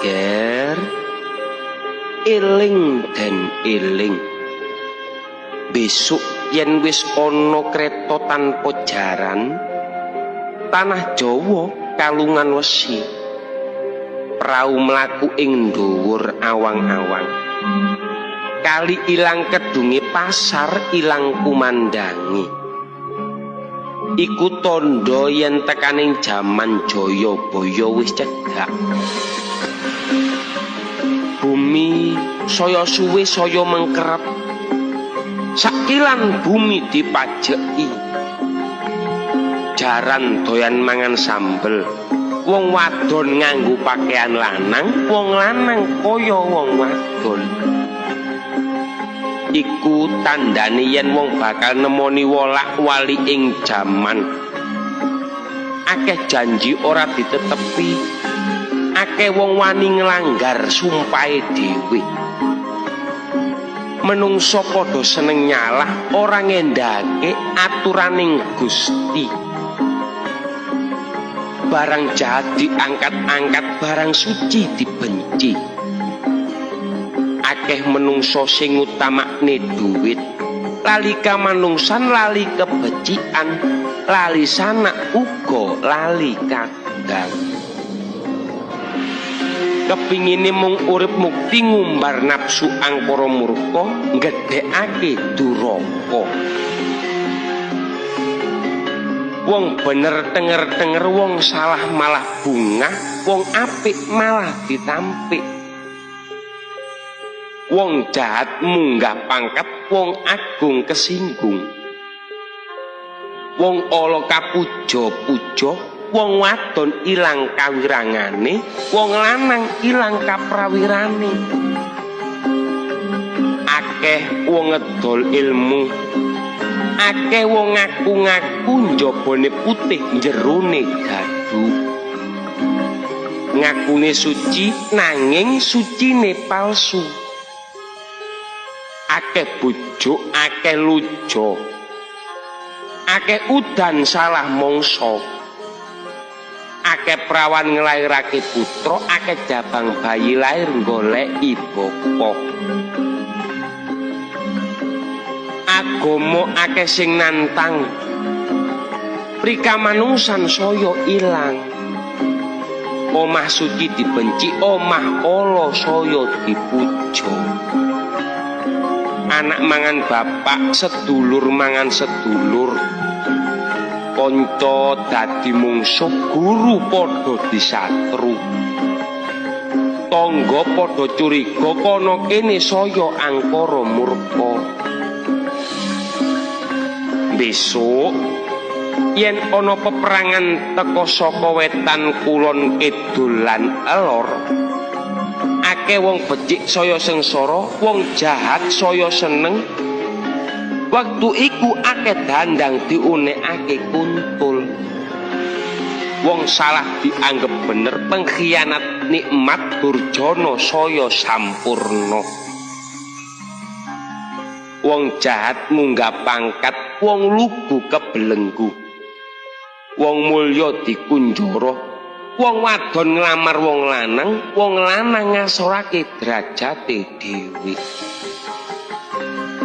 Ger. Eling den eling. Besok yen wis ana kreta tanpa jaran, tanah Jawa kalungan wesi. Prau mlaku ing dhuwur awang-awang. Kali ilang kedunge, pasar ilang kumandange. Iku tandha yen tekaning jaman Jayabaya wis cedhak. Bumi saya suwe saya mengkerep. Sakilan bumi dipajeki. Jaran doyan mangan sambel. Wong wadon nganggo pakaian lanang, wong lanang kaya wong wadon. Iku tandane yen wong bakal nemoni wolak-wali ing jaman. Akeh janji ora ditetepi. Akeh wong wani nglanggar sumpahe dhewe. Menungso padha seneng nyalah, ora ngendahake aturaning Gusti. Barang jahat diangkat-angkat, barang suci dibenci. Akeh menungso sing ngutamakne duit, lali kamanungsan, lali kebecikan, lali sanak uga lali kadang. Kepingine mung urip mukti, ngumbar nafsu angkara murka, nggedhekake duraka. Wong bener tenger-tenger, wong salah malah bungah, wong apik malah ditampik. Wong jahat munggah pangkat, wong agung kesinggung. Wong ala kapuja-puja, wong wadon ilang kawirangane, wong lanang ilang kaprawirane. Akeh wong ngedol ilmu, akeh wong ngaku-ngaku njabane putih, jerone gadu. Ngakune suci nanging sucine palsu. Akeh bujuk, akeh lujo. Akeh udan salah mangsa. Akeh prawan nglairake putra, akeh jabang bayi lair goleki bapa. Agama akeh sing nantang, prikamanungsan saya ilang. Omah suci dibenci, omah ala saya dipuja. Anak mangan bapak, sedulur mangan sedulur, kanca dadi mungsuh, guru padha disatru, tangga padha curiga, kana kene saya angkara murka. Besok yen ana peperangan teka saka wetan, kulon, kidul lan elor, akeh wong becik saya sengsara, wong jahat saya seneng. Wektu iku akeh dandang diunekake kuntul. Wong salah dianggep bener, pengkhianat nikmat, durjana saya sampurna. Wong jahat munggah pangkat, wong lugu kebelenggu. Wong mulya dikunjara, wong wadon nglamar wong lanang, wong lanang ngasorake derajate dhewe.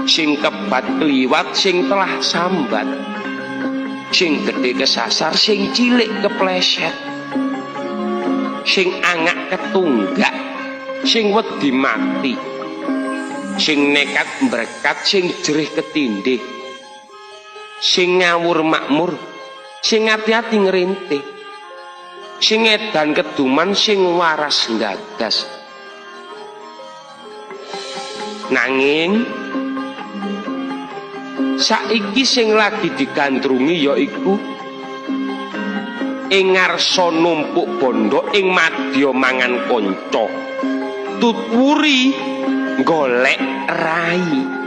Sing kebat kliwat, sing telah sambat. Sing gedhe kesasar, sing cilik kepleset. Sing angak ketunggak, sing wedi mati. Sing nekat mbrekat, sing jerih ketindhih. Sing ngawur makmur, sing ati-ati ngrintih. Sing edan keduman, sing waras nggagas. Nanging saiki sing lagi digandrungi yaiku ing ngarsa numpuk bondo, ing madya mangan kanca, tutwuri golek rai.